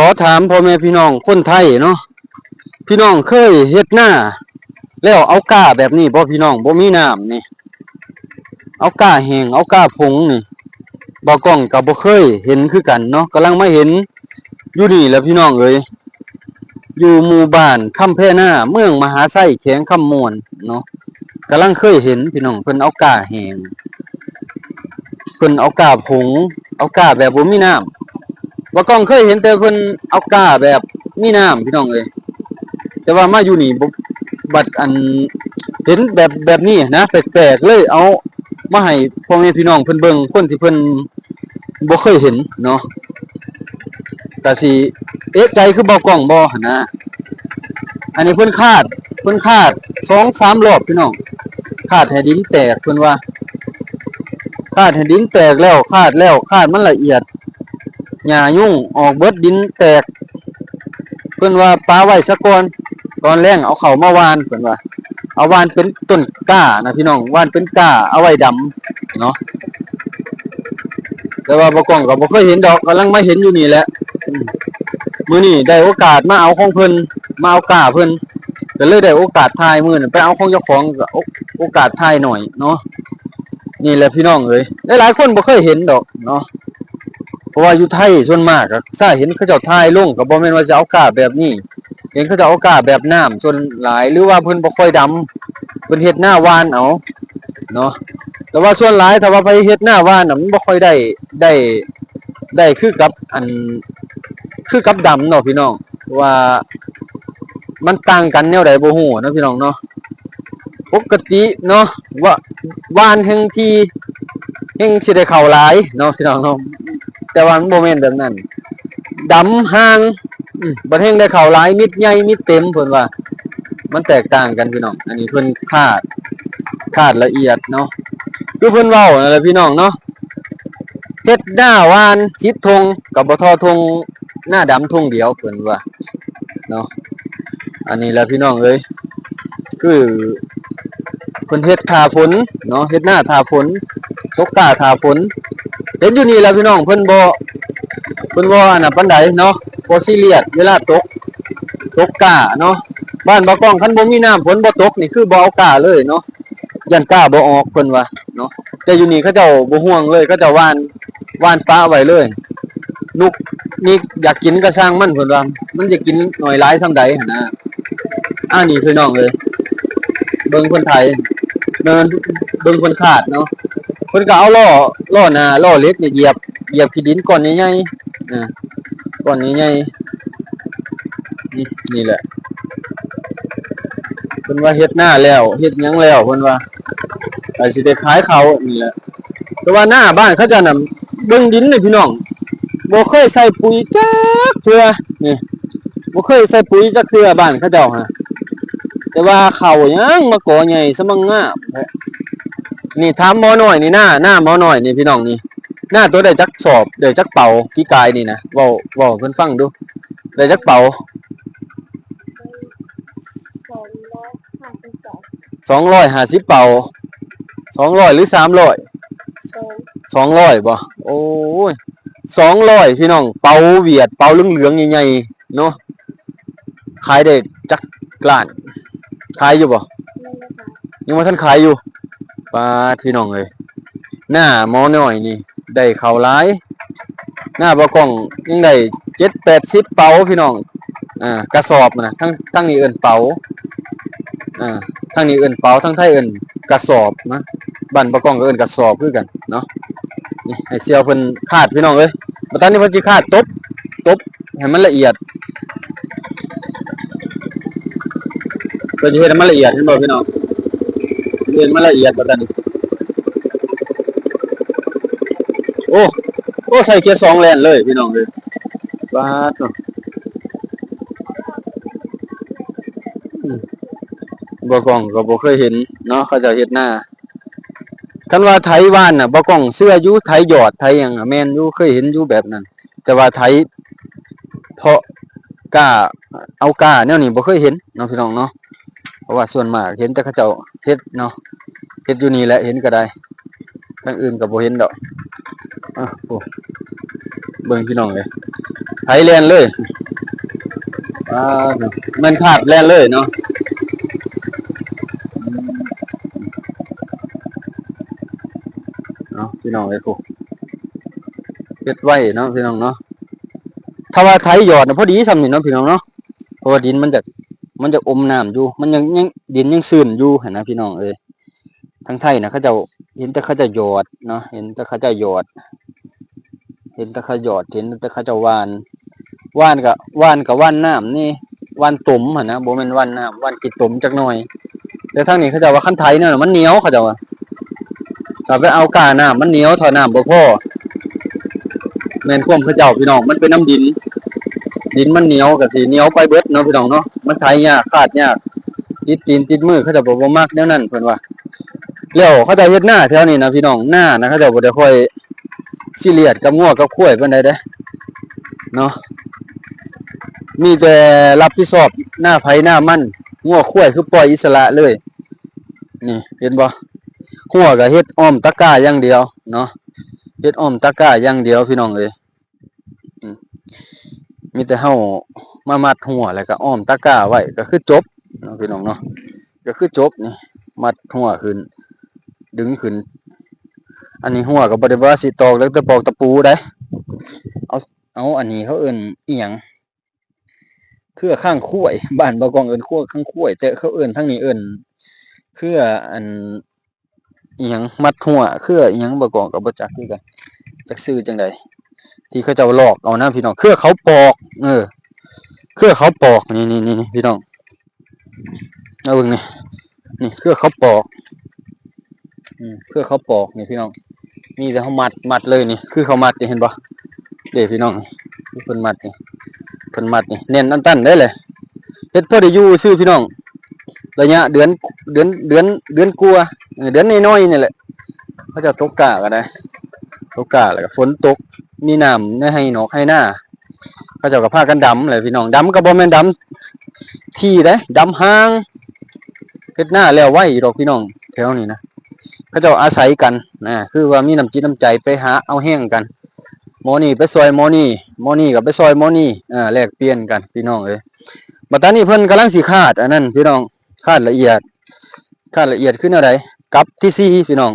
ຂໍຖາມພໍ່ແມ່ພີ່ນ້ອງຄົນໄທເນາະ, ພີ່ນ້ອງເຄີຍເຮັດນາແລ້ວເອົາກ້າແບບນີ້ບໍ່ພີ່ນ້ອງ? ບໍ່ມີນ້ຳນີ້ ເອົາກ້າແຫ້ງ ເອົາກ້າຜົງນີ້ ບ່າວກ້ອງກໍບໍ່ເຄີຍເຫັນຄືກັນເນາະ, ກຳລັງມາເຫັນຢູ່ນີ້ແຫຼະພີ່ນ້ອງເອີຍ. ຢູ່ໝູ່ບ້ານຄຳແພນາ ເມືອງມະຫາໄຊ ແຂວງຄຳມ່ວນເນາະ, ກຳລັງເຄີຍເຫັນພີ່ນ້ອງ ເພິ່ນເອົາກ້າແຫ້ງ ເພິ່ນເອົາກ້າຜົງ ເອົາກ້າແບບບໍ່ມີນ້ຳ. ບ່າວກ້ອງເຄີຍເຫັນແຕ່ເພິ່ນເອົາກ້າແບບມີນ້ຳພີ່ນ້ອງເອີຍ, ແຕ່ວ່າມາຢູ່ນີ້ບໍ່ ບັດອັນເຫັນແບບ ແບບນີ້ນະ ແປກໆ ເລີຍເອົາມາໃຫ້ພໍ່ແມ່ພີ່ນ້ອງເພິ່ນເບິ່ງ ຄົນທີ່ເພິ່ນບໍ່ເຄີຍເຫັນເນາະ ກະຊິເອະໃຈຄືບ່າວກ້ອງບໍ່ຫັ້ນນະ. ອັນນີ້ເພິ່ນຄາດ ເພິ່ນຄາດສອງສາມລອບພີ່ນ້ອງ, ຄາດໃຫ້ດິນແຕກເພິ່ນວ່າ ຄາດໃຫ້ດິນແຕກແລ້ວ ຄາດແລ້ວ ຄາດມັນລະອຽດ ຫຍ້າຍຸງອອກເບິດ ດິນແຕກ. ເພິ່ນວ່າປະໄວ້ສາກ່ອນ ຕອນແລງເອົາເຂົ້າມາຫວ່ານ ເພິ່ນວ່າ ເອົາຫວ່ານເປັນຕົ້ນກ້ານະພີ່ນ້ອງ ຫວ່ານເປັນກ້າເອົາໄວ້ດຳເນາະ. ແຕ່ວ່າບ່າວກ້ອງກໍບໍ່ເຄີຍເຫັນດອກ ກຳລັງມາເຫັນຢູ່ນີ້ແຫຼະ. ອືມ ມື້ນີ້ໄດ້ໂອກາດມາເອົາຂອງເພິ່ນ ມາເອົາກ້າເພິ່ນ ກໍເລີຍໄດ້ໂອກາດຖ່າຍ. ມື້ນັ້ນໄປເອົາຂອງເຈົ້າຂອງ ກໍໂອ ໂອກາດຖ່າຍໜ້ອຍເນາະ. ນີ້ແຫຼະພີ່ນ້ອງເອີຍ ຫຼາຍໆຄົນບໍ່ເຄີຍເຫັນດອກເນາະ ເພາະວ່າຢູ່ໄທສ່ວນມາກກໍຊະເຫັນເຂົາເຈົ້າຖ່າຍລົງ ກໍບໍ່ແມ່ນວ່າຈະເອົາກ້າແບບນີ້ ເຫັນເຂົາເຈົ້າເອົາກ້າແບບນ້ຳສ່ວນຫຼາຍ ຫຼືວ່າເພິ່ນບໍ່ຄ່ອຍດຳ ເພິ່ນເຮັດນາຫວ່ານເອົາເນາະ. ແຕ່ວ່າສ່ວນຫຼາຍຖ້າວ່າໃຜເຮັດນາຫວ່ານນະ ມັນບໍ່ຄ່ອຍໄດ້ ໄດ້ ໄດ້ຄືກັບອັນ ຄືກັບດຳເນາະພີ່ນ້ອງ ວ່າມັນຕ່າງກັນແນວໃດບໍ່ຮູ້ເນາະພີ່ນ້ອງເນາະ. ປົກກະຕິເນາະ ວ່າ ຫວ່ານແຮ່ງທີ່ ແຮ່ງຊິໄດ້ເຂົ້າຫຼາຍເນາະພີ່ນ້ອງເນາະ ແຕ່ວ່າມັນບໍ່ແມ່ນແບບນັ້ນ ດຳຫ່າງ ອືມ ບັດແຮ່ງໄດ້ເຂົ້າຫຼາຍ ມິດໃຫຍ່ມິດເຕັມ ເພິ່ນວ່າ ມັນແຕກຕ່າງກັນພີ່ນ້ອງ. ອັນນີ້ເພິ່ນຄາດ ຄາດລະອຽດເນາະ ຄືເພິ່ນເວົ້ານັ້ນແຫຼະພີ່ນ້ອງເນາະ. ເຮັດນາຫວ່ານສິບທົ່ງ ກໍບໍ່ທໍ່ທົ່ງນາດຳທົ່ງດຽວ ເພິ່ນວ່າເນາະ. ອັນນີ້ແຫຼະພີ່ນ້ອງເອີຍ ຄືເພິ່ນເຮັດຖ້າຝົນເນາະ ເຮັດນາຖ້າຝົນ ຕົກກ້າຖ້າຝົນ. ເຫັນຢູ່ນີ້ແຫຼະພີ່ນ້ອງ ເພິ່ນບໍ່ ເພິ່ນບໍ່ອັນນັ້ນປານໃດເນາະ ບໍ່ຊີຣຽສເວລາຕົກ ຕົກກ້າເນາະ. ບ້ານບ່າວກ້ອງຄັນບໍ່ມີນ້ຳ ຝົນບໍ່ຕົກນີ້ ຄືບໍ່ເອົາກ້າເລີຍເນາະ ຢ້ານກ້າບໍ່ອອກ ເພິ່ນວ່າເນາະ. ແຕ່ຢູ່ນີ້ເຂົາເຈົ້າບໍ່ຫ່ວງເລີຍ ເຂົາເຈົ້າຫວ່ານ ຫວ່ານປະໄວ້ເລີຍ ນຸກນິກຢາກກິນກໍຊ່າງມັນ ເພິ່ນວ່າ ມັນຈະກິນໜ້ອຍຫຼາຍສ່ຳໃດຫັ້ນນະ. ອັນນີ້ພີ່ນ້ອງເອີຍ ເບິ່ງເພິ່ນໄຖ ເບິ່ງ ເບິ່ງເພິ່ນຄາດເນາະ. ເພິ່ນກໍເອົາລໍ້ ລໍ້ໜ້າ ລໍ້ເຫຼັກນີ້ຢຽບ ຢຽບຂີ້ດິນກ້ອນໃຫຍ່ໆ ອ່າ ກ້ອນໃຫຍ່ໆ ນີ້ ນີ້ແຫຼະ ເພິ່ນວ່າເຮັດນາແລ້ວ ເຮັດຫຍັງແລ້ວ ເພິ່ນວ່າ ກໍຊິໄດ້ຂາຍເຂົ້ານີ້ແຫຼະ. ແຕ່ວ່າໜ້າບ້ານເຂົາເຈົ້ານັ້ນ ເບິ່ງດິນນີ້ພີ່ນ້ອງ ບໍ່ເຄີຍໃສ່ປຸຍຈັກເທື່ອ ນີ້ ບໍ່ເຄີຍໃສ່ປຸຍຈັກເທື່ອບ້ານເຂົາເຈົ້າຫັ້ນ. ແຕ່ວ່າເຂົ້າຫຍັງມາກໍໃຫຍ່ສະໝ່ຳງາມແທ້. ນີ້ຖາມໝໍນ້ອຍນີ້ນາ ນາໝໍນ້ອຍນີ້ພີ່ນ້ອງນີ້ ນາໂຕໄດ້ຈັກສອບ ໄດ້ຈັກເປົາ ປີກາຍນີ້ນະ ເວົ້າ ເວົ້າໃຫ້ເພິ່ນຟັງດູ ໄດ້ຈັກເປົາ? ສອງຮ້ອຍຫ້າສິບເປົາ ສອງຮ້ອຍ ຫຼື ສາມຮ້ອຍ? ສອງ ສອງຮ້ອຍບໍ່? ໂອ້ຍ ສອງຮ້ອຍພີ່ນ້ອງ ເປົາຫວຽດ ເປົາເຫຼືອງໆ ໃຫຍ່ໆ ເນາະ. ຂາຍໄດ້ຈັກລ້ານ? ຂາຍຢູ່ບໍ່? ຍັງບໍ່ທັນຂາຍຢູ່. ປາດ ພີ່ນ້ອງເອີຍ ໜ້າໝໍນ້ອຍນີ້ໄດ້ເຂົ້າຫຼາຍ ໜ້າບ່າວກ້ອງຍັງໄດ້ເຈັດແປດສິບເປົາພີ່ນ້ອງ. ອ່າ ກະສອບນະ ທາງ ທາງນີ້ເອີ້ນເປົາ ອ່າ ທາງນີ້ເອີ້ນເປົາ ທາງໄທເອີ້ນກະສອບນະ ບ້ານບ່າວກ້ອງກໍເອີ້ນກະສອບຄືກັນເນາະ. ນີ້ໃຫ້ສ່ຽວເພິ່ນຄາດພີ່ນ້ອງເອີຍ ບັດຕານີ້ເພິ່ນຊິຄາດຕົບ ຕົບໃຫ້ມັນລະອຽດ ເພິ່ນຊິເຮັດໃຫ້ມັນລະອຽດ ເຫັນບໍ່ພີ່ນ້ອງ ເຮັດໃຫ້ມັນລະອຽດບັດຕານີ້. ໂອ້ ໂອ້ ໃສ່ເກຍສອງແລ່ນເລີຍພີ່ນ້ອງເອີຍ ປາດໂທ້. ອືມ ບ່າວກ້ອງກໍບໍ່ເຄີຍເຫັນເນາະ ເຂົາເຈົ້າເຮັດນາ ຄັນວ່າໄຖຫວ່ານນະ ບ່າວກ້ອງເຊື່ອຢູ່ ໄຖຢອດໄຖຫຍັງ ແມ່ນຢູ່ ເຄີຍເຫັນຢູ່ແບບນັ້ນ ແຕ່ວ່າໄຖເພາະກ້າ ເອົາກ້າແນວນີ້ບໍ່ເຄີຍເຫັນເນາະ ພີ່ນ້ອງເນາະ. ເພາະວ່າສ່ວນມາກເຫັນແຕ່ເຂົາເຈົ້າເຮັດເນາະ ເຮັດຢູ່ນີ້ແຫຼະ ເຫັນກໍໄດ້ ທາງອື່ນກໍບໍ່ເຫັນດອກ. ເອົາ ໂອ້ ເບິ່ງພີ່ນ້ອງເອີຍ ໄຖແລ່ນເລີຍ. ອ່າ ແມ່ນຂາດແລ່ນເລີຍເນາະ. ເອົາ ພີ່ນ້ອງເອີຍ ໂອ້ ເຮັດໄວເນາະ ພີ່ນ້ອງເນາະ. ຖ້າວ່າໄຖຢອດນະ ພໍດີຊ່ຳນີ້ເນາະ ພີ່ນ້ອງເນາະ, ເພາະວ່າດິນມັນຈະ ມັນຈະອົມນ້ຳຢູ່ ມັນຍັງ ຍັງ ດິນຍັງຊື້ນຢູ່ຫັ້ນນະ ພີ່ນ້ອງເອີຍ. ທາງໄທນະ ເຂົາເຈົ້າ ເຫັນແຕ່ເຂົາເຈົ້າຢອດເນາະ ເຫັນແຕ່ເຂົາເຈົ້າຢອດ ເຫັນແຕ່ເຂົາຢອດ ເຫັນແຕ່ເຂົາເຈົ້າຫວ່ານ ຫວ່ານກະ ຫວ່ານກະຫວ່ານນ້ຳນີ້ ຫວ່ານຕົມຫັ້ນນະ ບໍ່ແມ່ນຫວ່ານນ້ຳ ຫວ່ານຂີ້ຕົມຈັກໜ່ອຍ. ແຕ່ທາງນີ້ເຂົາເຈົ້າວ່າຄັນໄຖແນວນັ້ນມັນໜຽວ ເຂົາເຈົ້າວ່າ ຖ້າໄປເອົາກ້ານ້ຳມັນໜຽວ ຖ້ານ້ຳບໍ່ພໍ. ແມ່ນຄວາມເຂົາເຈົ້າ ພີ່ນ້ອງ ມັນເປັນນຳດິນ ດິນມັນໜຽວກະຊິໜຽວໄປເບິດເນາະ ພີ່ນ້ອງເນາະ. ມັນໄຖຍາກ ຄາດຍາກ ຕິດຕີນຕິດມື ເຂົາເຈົ້າບໍ່ ບໍ່ມັກແນວນັ້ນ ເພິ່ນວ່າ. ແລ້ວເຂົາເຈົ້າເຮັດນາແຖວນີ້ນະ ພີ່ນ້ອງ ນານະ ເຂົາເຈົ້າບໍ່ໄດ້ຄ່ອຍຊີຣຽສກັບງົວກັບຄວາຍປານໃດເດ້ເນາະ, ມີແຕ່ຮັບຜິດຊອບນາໃຜນາມັນ, ງົວຄວາຍຄືປ່ອຍອິດສະຫຼະເລີຍ. ນີ້ເຫັນບໍ່? ຮົ້ວກໍເຮັດອ້ອມຕະກາຢ່າງດຽວເນາະ, ເຮັດອ້ອມຕະກາຢ່າງດຽວ ພີ່ນ້ອງເອີຍ. ອືມ ມີແຕ່ເຮົາມາມັດຮົ້ວ ແລ້ວກໍອ້ອມຕະກາໄວ້ ກໍຄືຈົບເນາະ ພີ່ນ້ອງເນາະ, ກໍຄືຈົບ. ນີ້ ມັດຮົ້ວຂຶ້ນ ດຶງຂຶ້ນ. ອັນນີ້ຮົ້ວກໍບໍ່ໄດ້ວ່າຊິຕອກ ແລ້ວແຕ່ປອກຕະປູໃດ. ເອົາ ເອົາ ອັນນີ້ເຂົາເອີ້ນອີ່ຫຍັງ? ເຄືອຄາງຄວາຍ, ບ້ານບ່າວກ້ອງເອີ້ນເຄືອຄາງຄວາຍ ແຕ່ເຂົາເອີ້ນ ທາງນີ້ເອີ້ນເຄືອ ອັນ ອີ່ຫຍັງ ມັດຮົ້ວ ເຄືອອີ່ຫຍັງ ບ່າວກ້ອງກໍບໍ່ຈັກຄືກັນ ຈັກຊື່ຈັ່ງໃດ ທີ່ເຂົາເຈົ້າລອກເອົານະ ພີ່ນ້ອງ. ເຄືອເຂົາປອກ ເອີ ເຄືອເຂົາປອກ ນີ້ໆໆ ພີ່ນ້ອງ ມາເບິ່ງນີ້ ນີ້ເຄືອເຂົາປອກ ອືມ ເຄືອເຂົາປອກນີ້ ພີ່ນ້ອງ. ມີແຕ່ເຮົາມັດ ມັດເລີຍນີ້ ຄືເຂົາມັດນີ້ ເຫັນບໍ່? ເດ້ ພີ່ນ້ອງ ເພິ່ນມັດນີ້ ເພິ່ນມັດນີ້ແໜ້ນອັນຕັນໄດ້ແຫຼະ. ເຮັດພໍໄດ້ຢູ່ຊື່ ພີ່ນ້ອງ, ໄລຍະເດືອນ ເດືອນ ເດືອນ ເດືອນກວ່າ ເອີ ເດືອນນ້ອຍໆນີ້ແຫຼະ. ເຂົາເຈົ້າຕົກກ້າກໍໄດ້ ຕົກກ້າ ແລ້ວກໍຝົນຕົກ ມີນ້ຳໃນໄຮ່ນອກໄຮ່ນາ ເຂົາເຈົ້າກໍພາກັນດຳແຫຼະ ພີ່ນ້ອງ. ດຳກໍບໍ່ແມ່ນດຳທີ່ໃດ ດຳຫ່າງ. ເຮັດນາແລ້ວໄວຢູ່ດອກ ພີ່ນ້ອງ ແຖວນີ້ນະ. ເຂົາເຈົ້າອາໄສກັນນະ ຄືວ່າມີນ້ຳຈິດນ້ຳໃຈ ໄປຫາເອົາແຮງກັນ, ໝໍນີ້ໄປຊ່ອຍໝໍນີ້ ໝໍນີ້ກໍໄປຊ່ອຍໝໍນີ້ ເອີ ແລກປ່ຽນກັນ ພີ່ນ້ອງເອີຍ. ບັດຕານີ້ເພິ່ນກຳລັງຊິຄາດອັນນັ້ນ ພີ່ນ້ອງ, ຄາດລະອຽດ ຄາດລະອຽດຄືແນວໃດ? ກັບທີສີ່ ພີ່ນ້ອງ,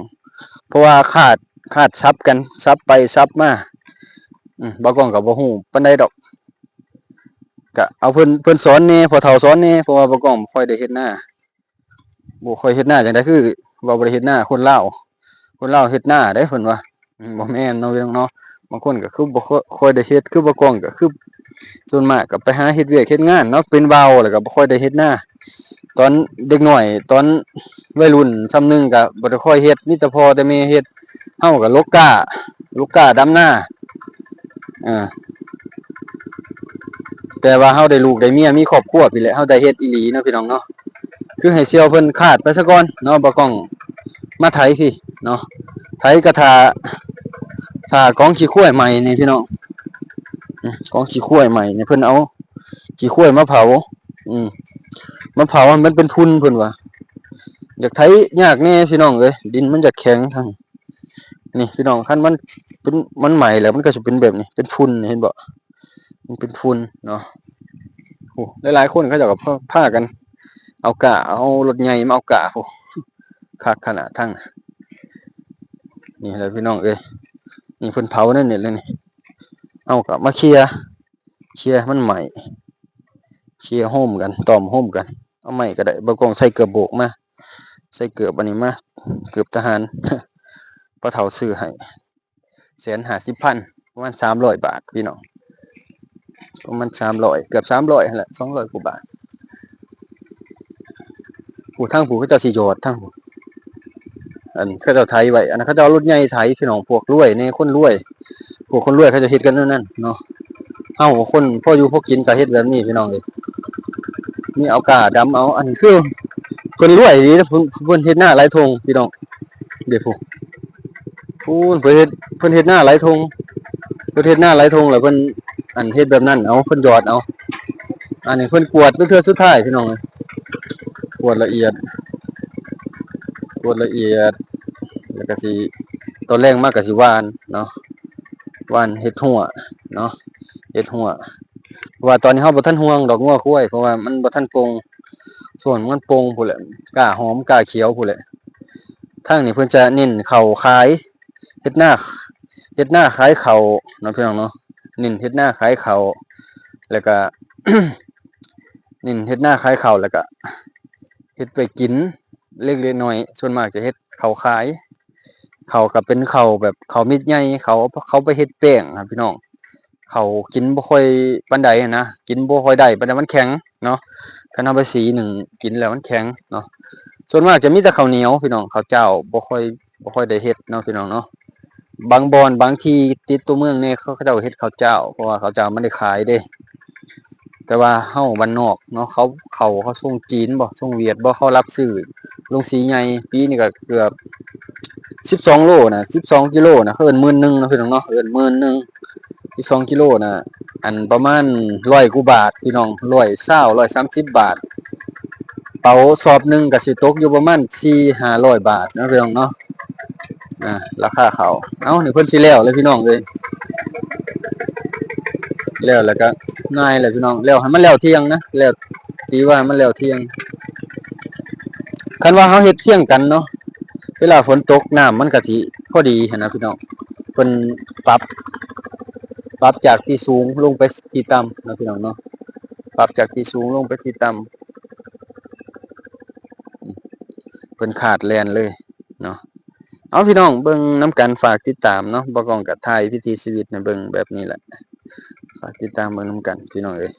ເພາະວ່າຄາດ ຄາດສັບກັນ ສັບໄປສັບມາ. ອືມ ບ່າວກ້ອງກໍບໍ່ຮູ້ປານໃດດອກ, ກະເອົາເພິ່ນ ເພິ່ນສອນແດ່ ພໍ່ເຖົ້າສອນແດ່ ເພາະວ່າບ່າວກ້ອງບໍ່ຄ່ອຍໄດ້ເຮັດນາ ບໍ່ຄ່ອຍເຮັດນາຈັ່ງໃດ ຄືວ່າບໍ່ໄດ້ເຮັດນາ. ຄົນລາວ ຄົນລາວເຮັດນາເດ້ ເພິ່ນວ່າ. ອືມ ບໍ່ແມ່ນເນາະ ພີ່ນ້ອງເນາະ, ບາງຄົນກໍຄືບໍ່ຄ່ອຍ ຄ່ອຍໄດ້ເຮັດ ຄືບ່າວກ້ອງ ກໍຄືສ່ວນມາກກໍໄປຫາເຮັດວຽກເຮັດງານເນາະ, ເປັນບ່າວແລ້ວກໍບໍ່ຄ່ອຍໄດ້ເຮັດນາ. ຕອນເດັກນ້ອຍ ຕອນໄວລຸ້ນຊ່ຳໜຶ່ງກໍບໍ່ໄດ້ຄ່ອຍເຮັດ ມີແຕ່ພໍ່ແຕ່ແມ່ເຮັດ. ເຮົາກໍຫຼົກກ້າ ຫຼົກກ້າດຳນາ ເອີ ແຕ່ວ່າເຮົາໄດ້ລູກໄດ້ເມຍ ມີຄອບຄົວພີ້ແຫຼະ ເຮົາໄດ້ເຮັດອີ່ຫຼີເນາະ ພີ່ນ້ອງເນາະ. ຄືໃຫ້ສ່ຽວເພິ່ນຄາດໄປສາກ່ອນເນາະ, ບ່າວກ້ອງມາໄຖພີ້ເນາະ, ໄຖກໍຖ້າ ຖ້າກອງຂີ້ຄວາຍໃໝ່ນີ້ ພີ່ນ້ອງ, ອືມ ກອງຂີ້ຄວາຍໃໝ່ນີ້ ເພິ່ນເອົາຂີ້ຄວາຍມາເຜົາ ອືມ ມາເຜົາໃຫ້ມັນເປັນຝຸ່ນ ເພິ່ນວ່າ. ຢາກໄຖຍາກແດ່ ພີ່ນ້ອງເອີຍ, ດິນມັນຢາກແຂງທາງ ນີ້ພີ່ນ້ອງ, ຄັນມັນເປັນ ມັນໄໝ້ແລ້ວ ມັນກໍຊິເປັນແບບນີ້ ເປັນຝຸ່ນນີ້ ເຫັນບໍ່? ມັນເປັນຝຸ່ນເນາະ. ໂອ້ ຫຼາຍໆຄົນເຂົາເຈົ້າກໍພາ ພາກັນເອົາກ້າ ເອົາລົດໃຫຍ່ມາເອົາກ້າ. ໂອ້ ຄັກຂະໜາດທາງ ນີ້ແຫຼະພີ່ນ້ອງເອີຍ, ນີ້ເພິ່ນເຜົາແນວນີ້ແຫຼະນີ້. ເຮົາກໍມາເຄຍ ເຄຍໃຫ້ມັນໄໝ້ ເຄຍໂຮມກັນ ຕ້ອມໂຮມກັນ. ເອົາໄມ້ກໍໄດ້ ບ່າວກ້ອງໃສ່ເກີບໂບກມາ ໃສ່ເກີບອັນນີ້ມາ ເກີບທະຫານ ພໍ່ເຖົ້າຊື້ໃຫ້ ແສນຫ້າສິບພັນ ປະມານສາມຮ້ອຍບາດພີ່ນ້ອງ, ປະມານສາມຮ້ອຍ ເກືອບສາມຮ້ອຍຫັ້ນແຫຼະ ສອງຮ້ອຍກວ່າບາດ. ຜູ້ທາງຜູ້ເຂົາເຈົ້າຊິຢອດທາງຜູ້ ອັນເຂົາເຈົ້າໄຖໄວ້ ອັນນັ້ນເຂົາເຈົ້າເອົາລົດໃຫຍ່ໄຖພີ່ນ້ອງ, ພວກລວຍແດ່ ຄົນລວຍ ພວກຄົນລວຍເຂົາເຈົ້າເຮັດກັນແນວນັ້ນເນາະ. ເຮົາຄົນພໍຢູ່ພໍກິນກໍເຮັດແບບນີ້ພີ່ນ້ອງເອີຍ, ມີເອົາກ້າດຳເອົາ. ອັນຄືເພິ່ນລວຍອີ່ຫຼີເດ້ ເພິ່ນ ເພິ່ນເຮັດນາຫຼາຍທົ່ງພີ່ນ້ອງ. ເດ້ຜູ້ ພຸ້ນ ເພິ່ນເຮັດ ເພິ່ນເຮັດນາຫຼາຍທົ່ງ ເພິ່ນເຮັດນາຫຼາຍທົ່ງ ແລ້ວເພິ່ນ ອັນ ເຮັດແບບນັ້ນເອົາ ເພິ່ນຢອດເອົາ. ອັນນີ້ເພິ່ນກວດເທື່ອສຸດທ້າຍພີ່ນ້ອງເອີຍ, ກວດລະອຽດ ກວດລະອຽດ ແລ້ວກໍຊິ ຕອນແລງມາກໍຊິຫວ່ານເນາະ, ຫວ່ານເຮັດຮົ້ວເນາະ, ເຮັດຮົ້ວ ເພາະວ່າຕອນນີ້ເຮົາບໍ່ທັນຫ່ວງດອກງົວຄວາຍ ເພາະວ່າມັນບໍ່ທັນປົ່ງ ຊ່ວງມັນປົ່ງພຸ້ນແຫຼະ ກ້າຫອມກ້າຂຽວພຸ້ນແຫຼະ. ທາງນີ້ເພິ່ນຈະເນັ້ນເຂົ້າຂາຍ ເຮັດນາ ເຮັດນາຂາຍເຂົ້າເນາະ ພີ່ນ້ອງເນາະ ເນັ້ນເຮັດນາຂາຍເຂົ້າ ແລ້ວກະ ເນັ້ນເຮັດນາຂາຍເຂົ້າ ແລ້ວກະເຮັດໄປກິນເລັກໆນ້ອຍໆ ສ່ວນມາກຈະເຮັດເຂົ້າຂາຍ ເຂົ້າກະເປັນເຂົ້າແບບເຂົ້າເມັດໃຫຍ່ ເຂົ້າ ເຂົາໄປເຮັດແປ້ງຫັ້ນ ພີ່ນ້ອງ. ເຂົ້າກິນບໍ່ຄ່ອຍປານໃດຫັ້ນນະ ກິນບໍ່ຄ່ອຍໄດ້ປານໃດ ມັນແຂງເນາະ ຄັນເຮົາໄປສີໜຶ້ງກິນແລ້ວມັນແຂງເນາະ. ສ່ວນມາກຈະມີແຕ່ເຂົ້າໜຽວ ພີ່ນ້ອງ ເຂົ້າຈ້າວບໍ່ຄ່ອຍ ບໍ່ຄ່ອຍໄດ້ເຮັດເນາະ ພີ່ນ້ອງເນາະ. ບາງບ່ອນບາງທີ່ຕິດຕົວເມືອງແດ່ ເຂົາ ເຂົາເຈົ້າເຮັດເຂົ້າຈ້າວ ເພາະວ່າເຂົ້າຈ້າວມັນໄດ້ຂາຍເດ້. ແຕ່ວ່າເຮົາບ້ານນອກເນາະ ເຂົາ ເຂົ້າ ເຂົາສົ່ງຈີນບໍ ສົ່ງຫວຽດບໍ ເຂົາຮັບຊື້ໂລງສີໃຫຍ່ ປີນີ້ກະເກືອບສິບສອງໂລນະ ສິບສອງກິໂລນະ ເຂົາເອີ້ນໝື່ນໜຶ່ງເນາະ ພີ່ນ້ອງເນາະ ເອີ້ນໝື່ນໜຶ່ງ ສິບສອງກິໂລນະ ອັນປະມານຮ້ອຍກວ່າບາດ ພີ່ນ້ອງ ຮ້ອຍຊາວ ຮ້ອຍສາມສິບບາດ. ເປົາສອບໜຶ່ງກະຊິຕົກຢູ່ປະມານສີ່ຫ້າຮ້ອຍບາດເນາະ ພີ່ນ້ອງເນາະ. ອ່າ ລາຄາເຂົ້າ ເອົ້າ ນີ້ເພິ່ນຊິແລ້ວແລ້ວ ພີ່ນ້ອງເອີຍ ແລ້ວ ແລ້ວກະງ່າຍແລ້ວ ພີ່ນ້ອງ ແລ້ວໃຫ້ມັນແລ້ວທ່ຽງນະ ແລ້ວ ຕີວ່າໃຫ້ມັນແລ້ວທ່ຽງ. ຄັນວ່າເຮົາເຮັດພຽງກັນເນາະ ເວລາຝົນຕົກນ້ຳມັນກະຊິພໍດີຫັ້ນນະ ພີ່ນ້ອງ. ເພິ່ນປັບ ປັບຈາກທີ່ສູງລົງໄປທີ່ຕ່ຳເນາະ ພີ່ນ້ອງເນາະ ປັບຈາກທີ່ສູງລົງໄປທີ່ຕ່ຳ ເພິ່ນຂາດແລ່ນເລີຍເນາະ. ເອົາ ພີ່ນ້ອງເບິ່ງນຳກັນ ຝາກຕິດຕາມເນາະ ບ່າວກ້ອງກະຖ່າຍວິຖີຊີວິດໃຫ້ເບິ່ງແບບນີ້ແຫຼະ ຝາກຕິດຕາມເບິ່ງນຳກັນ ພີ່ນ້ອງເອີຍ.